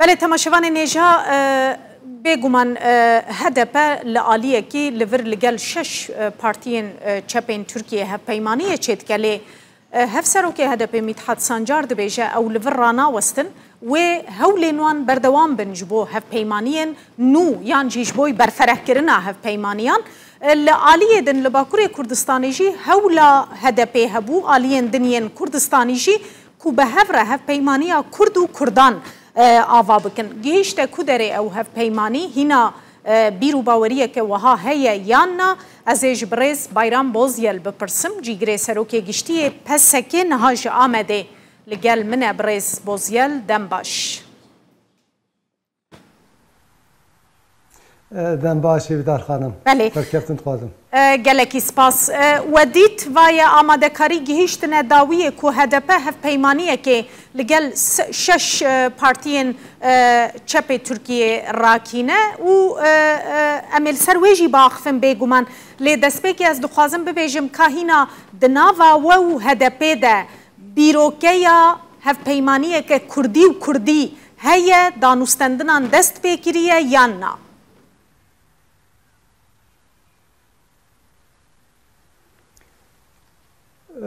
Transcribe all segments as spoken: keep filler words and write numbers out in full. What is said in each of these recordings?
Belê, temaşevanên hêja, e, bêguman, e, H D P li aliyekî li vir li gel şeş, e, partiyên, e, çepên Tirkiyê hevpeymaniyê çêdike, lê, e, Hevserokê H D P Mithat Sancar dibêje ew li vir ranawestin, wê hewlên wan berdewam bin ji bo hevpeymaniyên nû yan jî ji bo berferehkirina hevpeymaniyan. E, li aliyê din li Bakurê Kurdistanê jî hewla H D P hebû, aliyên din yên Kurdistanî jî ku bi hev re hevpeymaniya Kurd û Kurdan, e, ava bikin. Gihîşte ku derê ew hevpeymanî? Hîna, e, bîr û baweriyeke wiha heye yan na? Ez ê ji birêz Bayram Bozyel bipirsim, cîgirê serokê giştî yê P S K'ê niha ji Amedê li gel min e. Birêz Bozyel, dem baş. E, dem baş, Hêvîdar xanim. Belê. Serkeftin dixwazim. E, gelekî spas. E, we dît, vaye amadekarî gihîştine dawiyê ku H D P hevpeymaniyekê li gel se-, şeş, e, partiyên, e, çepê Tirkiyê rakîne û, e, e, em ê li ser wê jî biaxifin bêguman. Lê destpêkê ez dixwazim bibêjim ka hîna di nava we û H D P de bîrokeya hevpeymaniyeke kurdî û kurdî heye, danûstendinan dest pê kiriye yan na?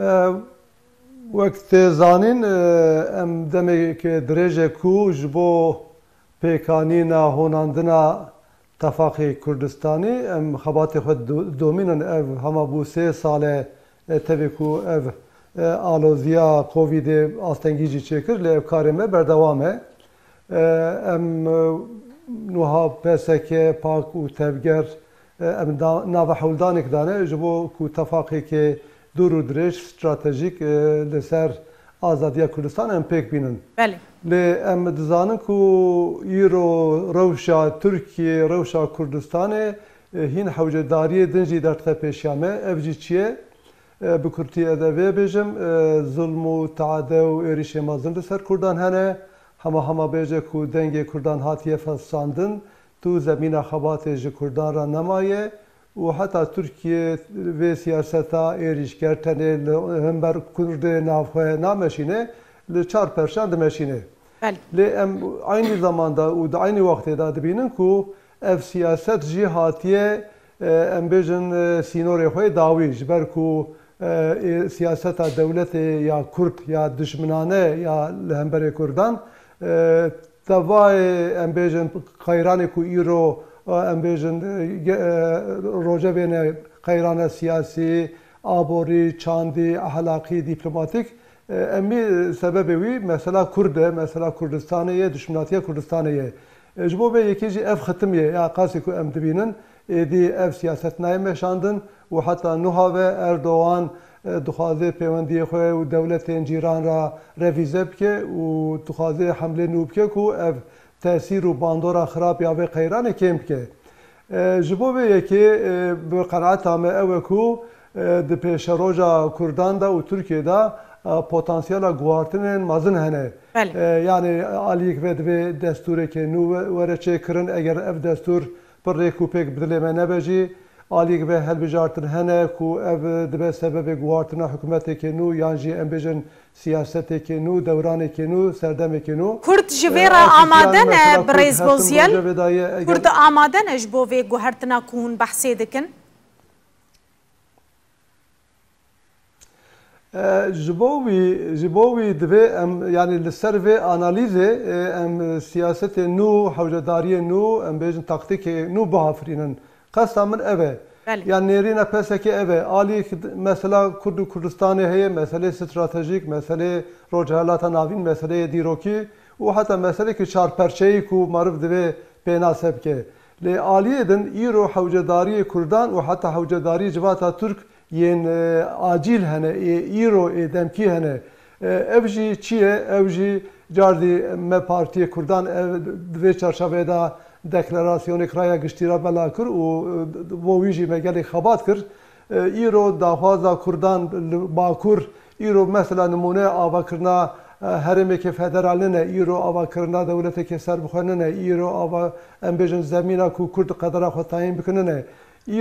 E, wek tê zanîn, e, em demeke dirêj e ku ji bo pêkanîna, honandina Tefaqê Kurdistanî, em xebatê xwe do-, domînin. Ev hema bû sê sal e, e, tevî ku ev, e, aloziya Covidê astengî jî çêkir, lê ev karê me berdewam e. E, em, e, nuha P S K, PAK û Tevger, e, em da-, nava hewldanek dane ji bo ku tefaqekê dûr û dirêj, stratejîk, e, li ser azadiya Kurdistanê em pêk bînin. Belê. Lê em dizanin ku îro rewşa Tirkiyê, rewşa Kurdistanê, e, hîn hewcedariyê din jî derdixe pêşiya me. Ev jî çi ye? E, bi kurtî ez ê vê bêjim, e, zulm û teade û êrîşê mezin li ser Kurdan hene. Hema hema bêje ku dengê Kurdan hatiye fesandin, tu zemîna xebatê ji Kurdan re nemaye û heta Tirkiye vê siyaseta êrîşker tenê li hember Kurdê navxwe nameşîne, li çar perçan dimeşîne. Belê. Lê em eynî zamanda û di eynî wextê de dibînin ku ev siyaset jî hatiye, e, em bêjin, e, sînorê xwe yê dawî, ji ber ku, e, ê, siyaseta dewletê ya Kurd ya dijminane ya li hemberê Kurdan, e, tevayê, em bêjin, qeyranê ku îro, e, em bêjin, e, ge-, e, rojevê ne qeyrane siyasî, aborî, çandî, ehlaqî, dîplomatîk, e, emî sebebê wî mesela Kurd e, mesela Kurdistanê ye, dijminatiya Kurdistanê ye. E, ji bo vê yekê jî ev xitim ye, ya qasî ku em dibînin, êdî ev siyaset nayê meşandin û heta nuha ve Erdogan, e, dixwaze pêwendiyê xwe û dewletên cîran re revîze bike û dixwaze hemlê nû bike ku ev tesîr û bandora xirab ya vê qeyranê kêm bike. E, ji bo vê yekê, e, bi qenaeta me ew e ku, e, di pêşeroja Kurdan de û Tirkiyê de, e, potansiyela guhartinên mezin hene. Belê. E, yanî aliyek ve divê destûrekê nû we-, were çêkirin. Eger ev destûr bi rêk û pêk bi dilê me nebe jî, aliyek ve hilbijartin hene ku ev dibe sebebê guhartina hikûmeteke nû yan jî em bêjin siyaseteke nû, dewraneke nû, serdemeke nû. Kurd ji vê, e, re amade ne, mesela Kurd Birêz her tim Bozyel? Rojevê daye, eger Kurd amade ne ji bo vê guhertina ku hûn behsê dikin? E, ji bo wî, ji bo wî divê em, yanî li ser vê analîzê, e, em siyasetê nû, hewcedariyê nû, em bêjin taktîkê nû bihafirînin. Qesta min ev e. Belê. Ya nêrîna P S K ev e. Alî k-, mesela Kurd û Kurdistanê heye, meselê stratejîk, meselê Rojhilata Navîn, meseleyê dîrokî û heta meseleke çarperçeyî ku meriv divê pênase bike. Lê aliyê din îro hewcedariyê Kurdan û heta hewcedariyê civata Tirk yên, e, acîl hene, ê îro, ê demkî hene. E, ev jî çi ye? Ew jî cardî me Partiyê Kurdan ev di vê çarçoveyê de deklarasyonek raya giştî re bela kir û, e, bo wî jî me gelek xebat kir. E, îro daxwaza Kurdan li Bakur, îro mesela nimûne avakirina, e, herêmeke federal nine, îro avakirina dewleteke serbixwe nine, îro ava, em bêjin, zemîna ku Kurd qedera xwe tayîn bikine nine.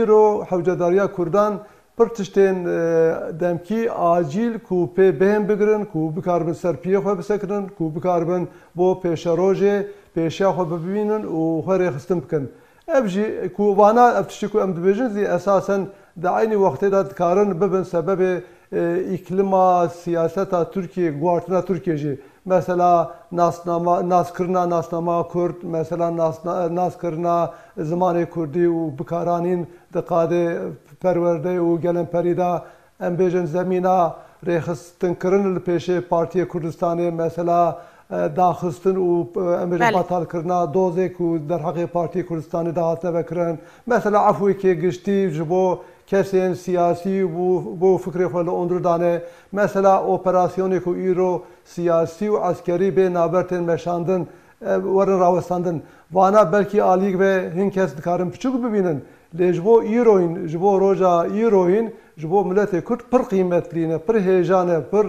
Îro hewcedariya Kurdan pir tiştên, e, demkî acîl ku pê bêhn bigirin, ku bikaribin ser piyê xwe bisekinin, ku bikaribin bo pêşerojê pêşiya xwe bibînin û xwe rêxistin bikin. Ev jî ku vana ev tiştî ku em dibêjin zî esasen di eynî wextê de dikarin bibin sebebê, e, îklima siyaseta Tirkiyê, guhartina Tirkiyê jî. Mesela nasnama, naskirina nasnama Kurd, mesela nasna-, naskirina zimanê Kurdî û bikaranîn di qadê perwerdeyê û gelemperî de, em bêjin zemîna rêxistinkirin li pêşê Partiyê Kurdistanê, mesela, e, daxistin û, e, em bêjin Belê. betalkirina dozê ku derheqê Partiyê Kurdistanê de hatine vekirin. Mesela efwekê giştî ji bo kesên siyasî û bo fikrê xwe li ondur dane. Mesela operasyonê ku îro siyasî û eskerî bê navber tên meşandin, e, werin rawestandin. Vana belkî aliyek ve hin kes dikarin piçûk bibînin. Lê ji bo îroyîn, ji bo roja îroyîn, ji bo miletê Kurd pir qîmetlî ne, pir hêja ne, pir,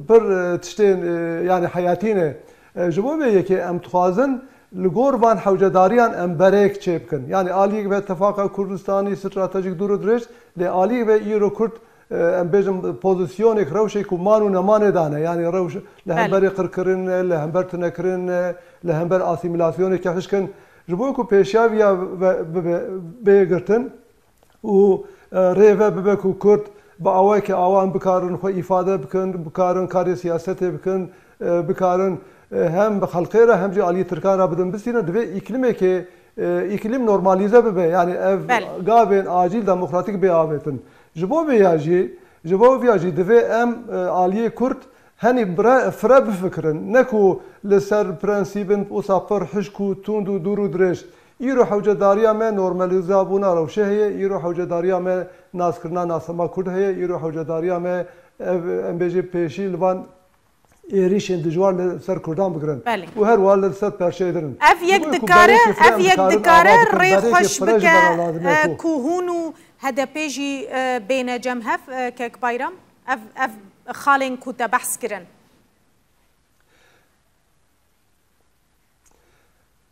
pir, e, tiştên, e, yani heyatî ne. E, ji bo vê yekê em dixwazin li gor van hewcedariyan em berêk çêbikin. Yani aliyek ve tefaqa Kurdistanî stratejîk dûr û dirêj, lê aliyek ve îro Kurd, e, em bêjin pozisyonek, rewşek ku man û nemanê dane. Yani rewş li Belê. hemberê qirkirin, li hember tunekirin, li hember asîmîlasyoneke hişkin. Ji bo ku pêşiya viya ve-, bibe, bê girtin û, e, rê ve bibe ku Kurd bi awayeke awa em bikarin xwe îfade bikin, bikarin karê siyasetê bikin, e, bikarin, e, hem bi xelkê re hem jî aliyê Tirkan re bidin bisînin, divê îklimekê, e, îklim normalîze bibe. Yani ev Belê. gavên acîl demokratîk bê avêtin. Ji bo vê ya jî, ji bo vê ya jî divê em, e, aliyê Kurd henî bire-, fire bifikirin. Ne ku li ser prensîbin wisa pir hişk û tund û dûr û dirêj. Îro hewcedariya me normalîzabûna rewşê heye, îro hewcedariya me naskirina nasema Kurd heye, îro hewcedariya me ev, em bêjê pêşî li van êrîşên dijwar li ser Kurdan bigirin Belê. û her wiha li ser perçeyê dirin. Ev yek Ji bo ku dikare, berêkê fire ev em yek dikarin dikare ava bikin, rê berêkê xweş fire ji bike, bera lazim e, e, ku ku hûn û H D P jî, e, bêne cem hev, e, kek Bayram? Ev, ev xalên ku te behs kirin.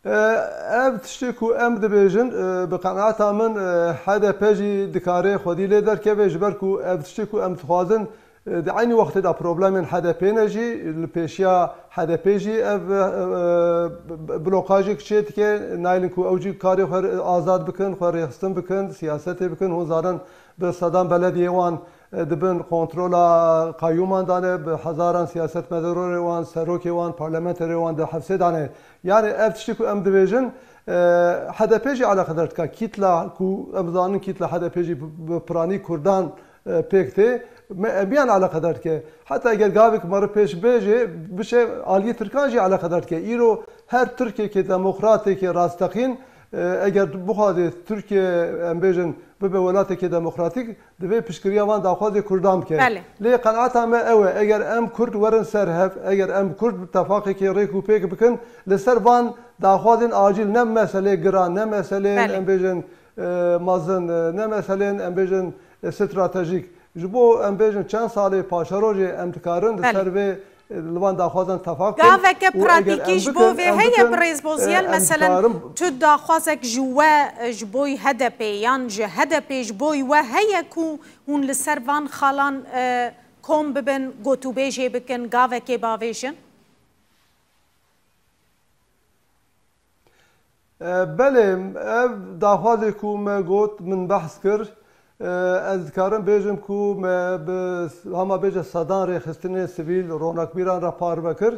E, ev tiştê ku em dibêjin, e, bi qenaeta min, e, H D P jî dikare xwedî lê derkeve, ji ber ku ev tiştê ku em dixwazin, e, di eynî wextê de problemên H D P ne jî, li pêşiya H D P jî ev, e, e, blokajek çê dike, nayêlin ku ew jî karê xwe azad bikin, xwe rêxistin bikin, siyasetê bikin, hûn zanin bi sedan belediyê wan e, di bin kontrola qeyûman de ne, bi hezaran siyasetmedarê wan, serokê wan, parlamenterê wan di hefsê de ne. Yani ev tiştê ku em dibêjin, e, H D P jî eleqedar dike. Kîtla ku em zanin kîtla H D P jî bi, bi piranî Kurdan, e, pêk tê, me, em yan eleqedar dike. Heta eger gavek meriv pêş bêjê, bişe aliyê Tirkan jî eleqedar dike. Îro her Tirkekê demokratekê rasteqîn, e, eger bixwaze Tirkiye, em bêjin, bibe welatekê demokratîk, divê piştgiriya van daxwazê Kurdan bike. Belê. Lê qenaeta me ew e, eger em Kurd werin ser hev, eger em Kurd bi tefaqekê rêk û pêk bikin, li ser van daxwazên acîl, ne meselê giran, ne meselên, Belê. em bêjin, e, mezin, e, ne meselên, em bêjin, e, stratejîk. Ji bo, em bêjin, çend salê paşerojê em dikarin li Belê. ser vê, e, li van daxwazan tefaq bikin Gaveke û eger pratîkî em ji bo bikin, vê em heye bikin, birêz e, Bozyel, em meselen dikarin tu daxwazek ji we, e, ji boy H D P yan ji H D P ji boy we heye ku hûn li ser van xalan, e, kom bibin, gotûbêjê bikin, gavekê bavêjin? E, belê, ev daxwazê ku me got, min behs kir, e, ez dikarim bêjim ku me bi, hema bêje sedan rêxistinên sivîl, ronakbîran re parve kir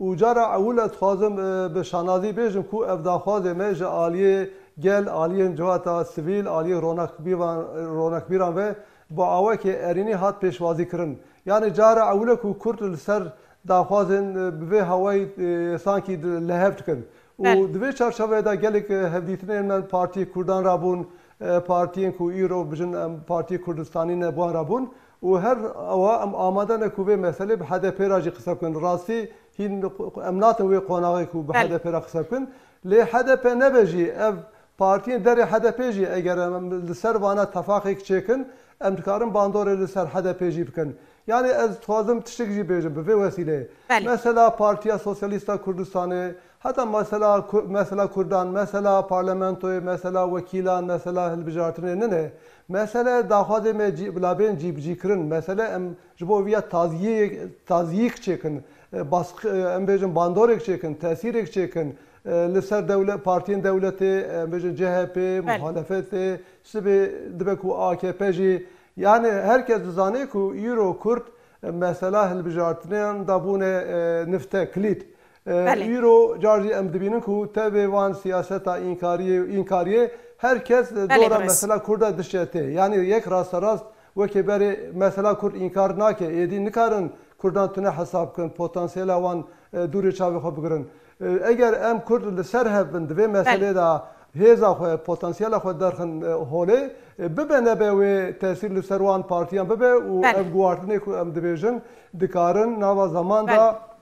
û cara ewil ez dixwazim, e, bi şanazî bêjim ku ev daxwazê me ji aliyê gel, aliyên civata sivîl, aliyê ronakbîvan-, ronakbîran ve bi awekê erênî hat pêşwazî kirin. Yani cara ewil e ku Kurd li ser daxwazên, e, bi vê hawayî, e, sankî di-, li hev dikin. Û Belê. di vê çarçoveyê de gelek, e, hevdîtinên me partiyê Kurdan re bûn, e, partiyên ku îro bijin em partiyê Kurdistanî ne, bi wan re bûn. Û her awa em amade ne ku vê meselê bi H D P re jî qise bikin. Rastî hîn em natin wê qonaxê ku bi Belê. H D P re qise bikin. Lê H D P nebe jî ev partiyên derê H D P jî eger em li ser vana tefaqek çêkin, em dikarin bandorê li ser H D P jî bikin. Yani ez dixwazim tiştek jî bêjim bi vê wesîleyê. Belê. Mesela Partiya Sosyalîsta Kurdistanê, Heta mesela Ku-, mesela Kurdan, mesela parlamentoyê, mesela wekîlan, mesela hilbijartinê nine. Mesele daxwazê me cî, bila bên cîbicîkirin. Mesele em ji bo viya tazyiyê, tazyîk çêkin, e, baskı, e, em bêjin bandorek çêkin, tesîrek çêkin, e, li ser dewle-, partiyên dewletê, em bêjin C H P, Belê. Muhalefetê, sibê dibe ku A K P jî, yani herkes dizane ku îro Kurd, e, mesela hilbijartinan da bûne, e, nifte, kilît. E, Belê. Îro car jî em dibînin ku tevê van siyaseta înkariyê, înkariyê her kes, e, Belê, dora birêz. Mesela Kurda dişete. Yani yek rasterast wekê berê mesela Kurd înkar nake. Êdî nikarin Kurdan tune hesab kin, potansiyela wan, e, dûrê çavê xwe bigirin. E, eger em Kurd li ser hev bin, di vê meselê Belê. De hêza xwe, potansiyela xwe derxin, e, holê, e, bibe nebe wê tesîr li ser wan partiyan bibe û Belê. Ev guhartinê ku em dibêjin, dikarin nava zaman Belê. De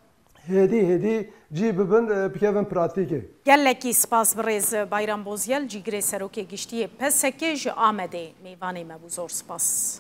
hêdî hêdî cî bibin, e, bikevin pratîkê. Gelekî spas birêz Bayram Bozyel, cîgirê serokê giştî yê P S K ji Amedê mêvanê me bû. Zor spas.